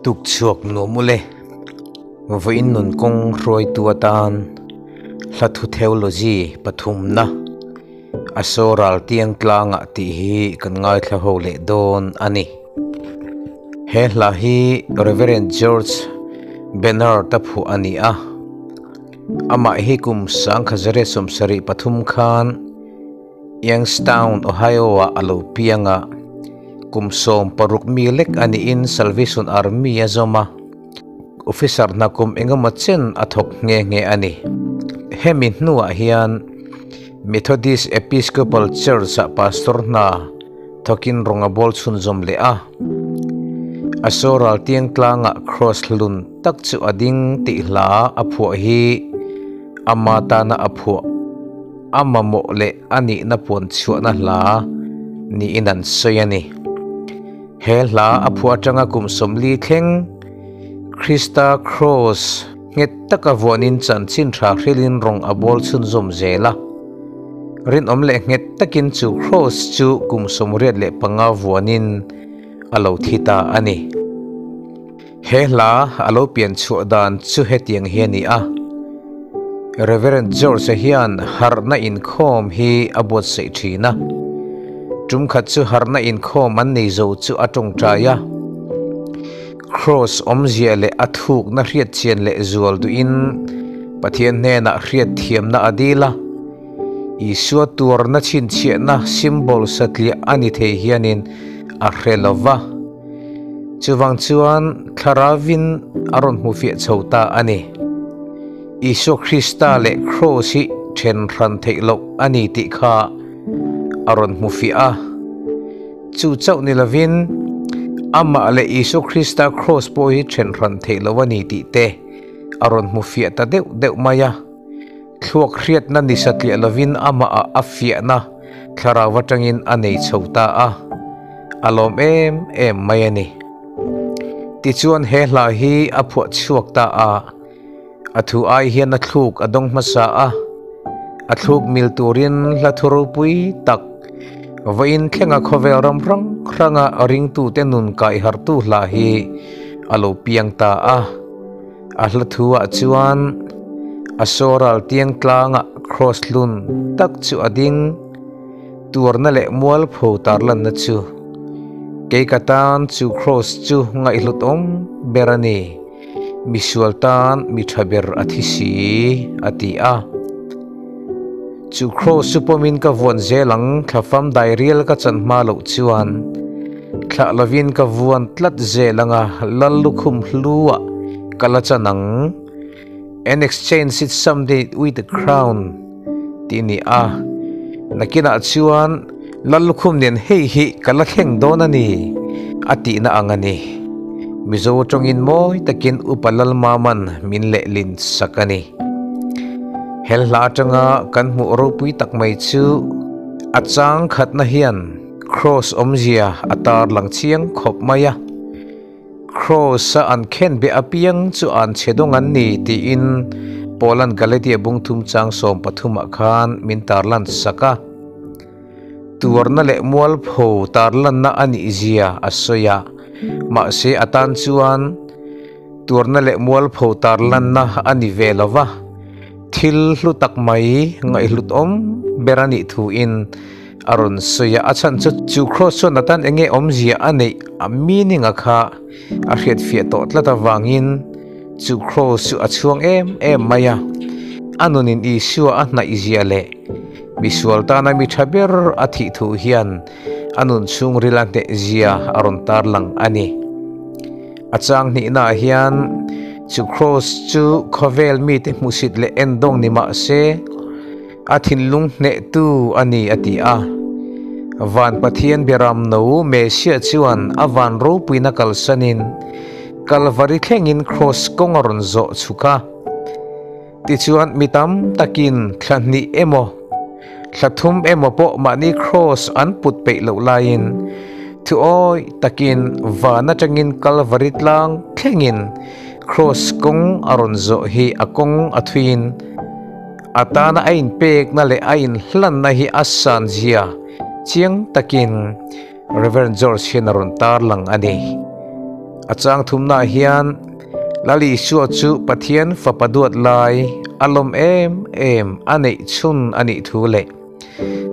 Tukchhuak nuam ule, vawiin nun kawng hruaitu atan hlathu theology pathumna a saw ral tiang tlangah tih hi kan ngaithla ho leh dawn a ni. He hla hi Rev George Bernard a phuah a ni a, amah hi kum 1973 khan Youngstown, Ohio-ah a lo piang a, kum 16 mi lek a niin Salvation Army a zawm a, officer hna kum engemaw chen a thawk nghe nghe a ni. Hemi hnuah hian Methodist Episcopal Church-ah pastor hna thawkin rawng a bawl chhunzawm leh a. A saw ral tiang tlangah Cross hlun tak chu a ding tih hla a phuah hi ama tana a phuah. A mamawh leh a nihna puan chhuahna hla niin an sawi a ni. He hla a phuah atanga kum 40 thleng Krista Kraws nghet taka vuanin chanchin tha hrilin rawng a bawl chhunzawm zel a. Rinawm leh nghet takin chu Kraws chu kum 85 vuanin a lo thi ta a ni. He hla a lo pian chhuah dan chu hetiang hi a ni a, Rev. George-a hian harhna inkhawm hi a buatsaih thin a. Tum khat chu harhna inkhawm an nei zo chu a tawngtai a. Kraws awmzia leh a thukna hriat chian leh zual duhin Pathian hnenah hriat thiamna a dil a. Isua tuarna chhinchhiahna symbol satliah a ni thei hianin a hre lo va. Chuvang chuan Thlaravin a rawn hmu fiah chho ta a ni. Isua Krista leh Kraws hi then hran theih loh a ni tih kha a rawn hmu fiah a. Chu chauh ni lovin amah leh Isua Krista Kraws pawh hi then hran theih loh a ni tih te a rawn hmu fiah ta deuh deuh mai a. Thluak hriatna ni satliah lovin amah a fiahna thlarau atangin a nei chho ta a, a lawm em em mai a ni. Tichuan he hla hi a phuah chhuak ta a, a thu ai hian a thluk a dawng hmasa a, a thluk mil turin hla thu ropui tak vawiin thlenga khawvel ram hrang hranga ringtute nun kaihartu hla hi a lo piang ta a. A hla thu ah chuan a sawral tiang tlangah cross hlun tak chu a ding, tuarna leh mualpho tarlanna chu. Kei ka tan chu cross chu ngaihhlut awm ber a ni, misual tan mi tha ber a thi si, a ti a. Chu cross chu pawmin ka vuan zel ang, thlafam dairial ka chan hma loh chuan. Thlah lovin ka vuan tlat zel anga lal lukhum hluah ka la chan ang. And exchange it someday with a crown tih ni a. Nakinah chuan lal lukhum nen hei hi ka la thleng dawn a ni a tihna ang a ni. Mizo tawngin mawi takin Upa Lalmaman min lehlin sak a ni. Hel hla atanga kan hmuh ropui tak mai chu a chang khatna hian Kraws awmzia a tar lang chiang khawp mai a, Kraws-a an khen beh apiang chu an chhe dawng an ni tiin Paula'n Galatia bung thum chang 13 ah khan min tarlan sak a. Tuarna leh mualpho tarlanna a nih zia a sawi a, mahse a tan chuan tuarna leh mualpho tarlanna a ni ve lo va, thil hlu tak mai ngaihhlut awm ber a nih thuin A rawn sawi a, a chhan chu chu cross chuan atan eng nge awmzia a neih a meaning a kha a hriatfiah tawh tlat avangin chu cross chu a chhuang em em mai a. A nunin Isua a hnaihzia leh misual tana mi tha ber a thih thu hian a nun chhungril a hnehzia a rawn tarlang a ni. A chang hnihnaah hian chu cross chu khawvel mite hmuhsit leh endawng ni mah se, A thinlung hnehtu a ni a ti a. Van Pathian Biaram no Messiah chuan a van ropuina kalsanin Kalvari thlengin kraws kawng a rawn zawh chhuk a. Tichuan mi tam takin thla hnih emaw, thla thum emaw pawh mahni kraws an put peih loh laiin thuawi takin van atangin Kalvari tlang thlengin kraws kawng a rawn zawh hi a kawng a thuiin A tana a inpekna leh a inhlanna hi a san zia chiang takin Rev. George hian a rawn tarlang a ni. A chang thumnaah hian Lal Isua chu Pathian Fapa duat lai a lawm em em a neih chhun a nih thu leh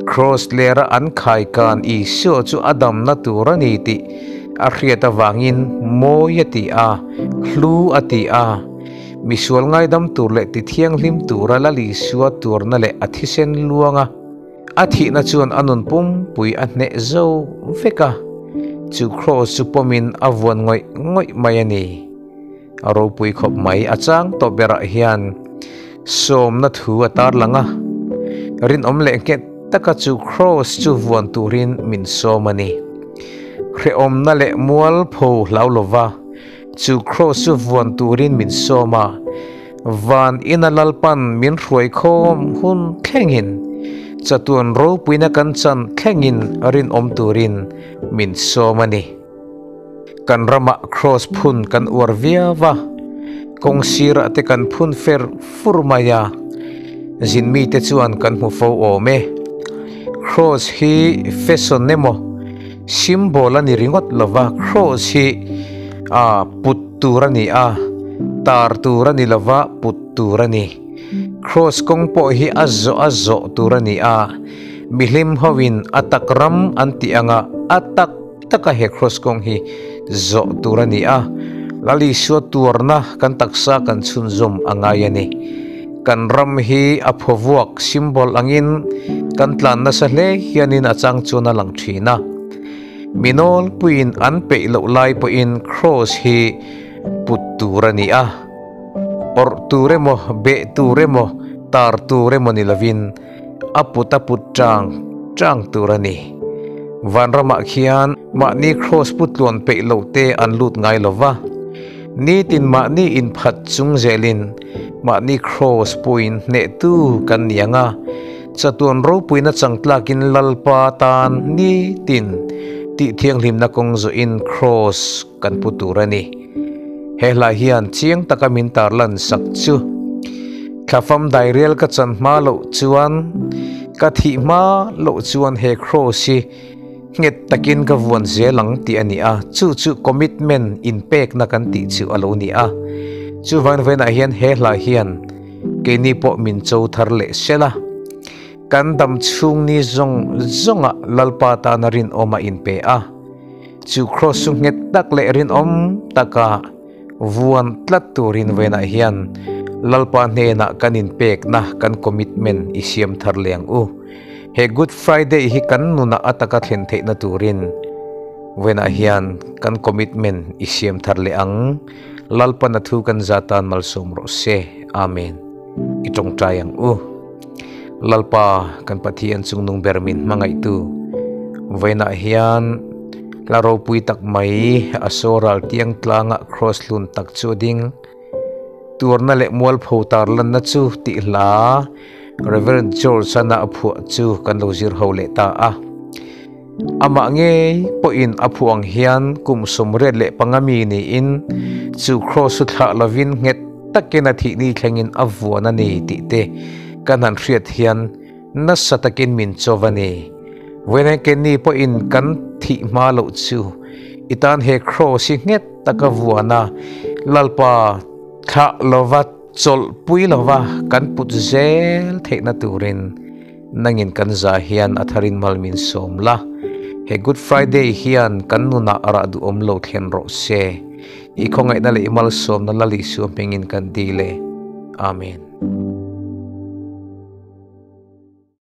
Kraws lera an khaikan Isua chu a damna tur a ni tih a hriat avangin mawi a ti a, hlu a ti a. Misual ngaidam tur leh tithianghlim tura Lal Isua tuarna leh a thisen luanga A thihna chuan a nun pumpui a hneh zo vek a, chu kraws chu pawmin a vuan ngawih ngawih mai a ni. A ropui khawp mai, a chang tawh berah hian sawmna thu a tarlang a, rinawm leh nghet taka chu kraws chu vuan turin min sawm a ni. Hrehawmna leh mualpho hlau lova chu kraws chu vuan turin min sawm a, Van ina Lalpan min hruai khawm hun thlengin, chatuan ropuina kan chan thlengin rinawm turin min sawm a ni. Kan ramah kraws phun kan uar viau a, kawng sirah te kan phun fer fur mai a, zin mite chuan kan hmu fo awm e. Kraws hi fashion emaw symbol a ni ringawt lova, kraws hi a put tur a ni a, tar tur a ni lova put tur a ni. Kraws kawng pawh hi a zawh a zawh tur a ni a, mihlim hoin a tak ram an tih anga a tak taka he kraws kawng hi zawh tur a ni a, Lal Isua tuarna kan taksa kan chhunzawm a ngai a ni. Kan ram hi a phawvuak, symbol, angin kan tlan nasa hle hianin a chang chuan a lang thin a. Mi nawlpuiin an peih loh lai pawhin kraws hi put tur a ni a, awrh tur emaw, beh tur emaw, tar tur emaw ni lovin a put a put chang chang tur a ni. Vanramah khian mahni kraws put tluan peih loh te an lut ngai lo va, nitin mahni inphat chung zelin mahni kraws puiin hnehtu kan ni ang a, Chatuan ropuina changtlakin Lalpa tan nitin tih thianghlimna kawng zawhin kraws kan pu tur a ni. He hla hian chiang taka min tarlan sak chu thlafam dairial ka chan hma loh chuan ka thih hma loh chuan he kraws hi nghet takin ka vuan zel ang tih a ni a, chu chu commitment inpekna kan tih chu a lo ni a. Chuvain vawiinah hian he hla hian Keini pawh min cho thar leh sel a, kan dam chhung ni zawng zawngah Lalpa tana rinawm a inpe a. Chu kraws chu nghet tak leh rinawm taka vuan tlat turin vawiinah hian Lalpa hnenah kan inpekna, kan commitment i siam thar leh ang u. He Good Friday hi kan nunah a taka thlen theihna turin vawiinah hian kan commitment i siam thar leh ang. Lalpan a thu kan za tan malsawm rawh se. Amen. I tawngtai ang u. Lalpa kan Pathian chungnung ber min hmangaihtu vawiinah hian hla ropui tak mai a sawral tiang tlanga kraws hlun tak chu a ding. Tuarna leh mualpho tarlanna chu tih hla Rev. George Ana a phuah chu kan lo zir ho leh ta a. Amah ngei pawhin a phuh ang hian kum 35 mi niin chu kraws chu thlah lovin nghet takin a thihni thlengin a vuan a ni tih te kan han hriat hian nasa takin min chawv a ni. Vawiin Kenny pawhin kan thih hma loh chu i tan he kraws hi nghet taka vuan a, Lalpa thlah lova chawlhpui lova kan put zel theihna turin Nangin kan za hian a tharin mal min sawm la, he Good Friday hian kan nunah rah duhawm lo thlen rawh se. I khawngaihna leh i malsawmna Lal Isua hmingin kan dil e. Amen.